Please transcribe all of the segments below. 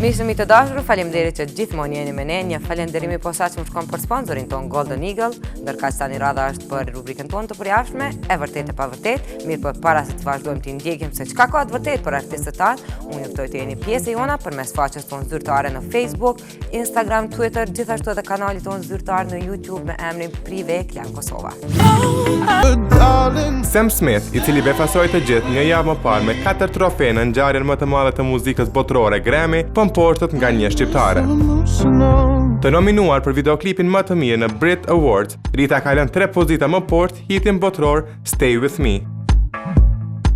Miq të mi të dashur, faleminderit që gjithmonë jeni me ne. Një falënderim i posaçëm shkon për sponsorin tonë Golden Eagle, ndërkaq tani radha është për rubrikën tonë të përjavshme, e vërtetë e pavërtetë. Mirëpo para se të vazhdojmë të ndjekim se çka ka të vërtetë për artistët tanë, unë ju ftoj të jeni pjesë e jona përmes faqes tonë zyrtare në Facebook, Instagram, Twitter, gjithashtu edhe kanalit tonë zyrtar në YouTube me emrin Prive Klan Kosova. Sam Smith, i cili befasoi të gjithë një javë më parë me katër trofe në ngjarjen më të madhe të muzikës botërore Grammy, po mposhtet nga një shqiptare. Të nominuar për videoklipin më të mirë në Brit Awards, Rita ka lënë tre pozita më poshtë hitin botëror Stay With Me.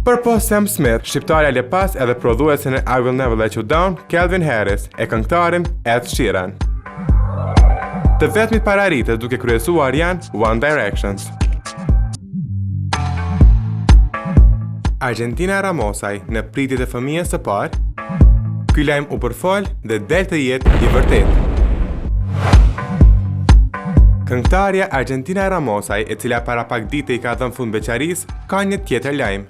Përpos Sam Smith, shqiptarja lë pas edhe prodhuesin e I Will Never Let You Down, Calvin Harris, e këngëtarin Ed Sheeran. Të vetmit para Ritës duke kryesuar janë One Directions. Argentina Ramosaj në pritje të fëmijës së parë, ky lajm u përfol dhe del të jetë i vërtetë. Këngëtarja Argentina Ramosaj, e cila para pak dite i ka dhënë fund beqarisë, ka një tjetër lajm.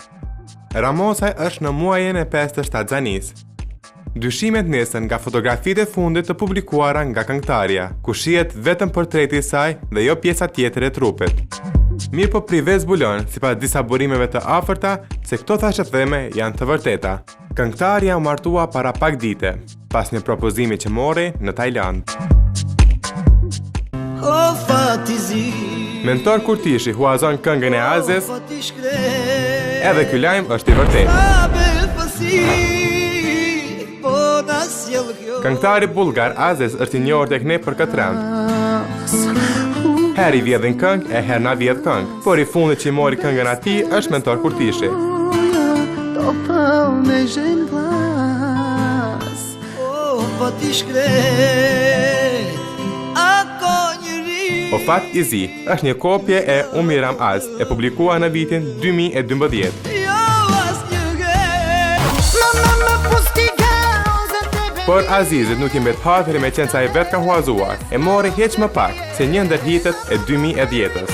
Ramosaj është në muajin e 5 të shtatzanisë. Dyshimet nisën nga fotografitë e fundit të publikuara nga këngëtarja, ku shihet vetëm portreti i saj dhe jo pjesa tjetër e trupit. Mirëpo Prive zbulon, sipas disa burimeve të afërta, se këto thashetheme janë të vërteta. Këngëtarja u martua para pak dite, pas një propozimi që mori në Tajlandë. Mentor Kurtishi huazon këngën e Azis, edhe ky lajm është i vërtetë. Këngëtari bullgar Aziz është i njohur tek ne për këtë trend. Herë i vjedhin këngë e herë na vjedh këngë, por i fundit që i mori këngën atij është Mentor Kurtishi. O Fat i Zi është një kopje e Umiram Az, e publikuar në vitin 2012. Por Azizit nuk i mbet hatri meqenëse ai vetë ka huazuar, e mori hiç më pak se një ndër hitet e 2010-ës.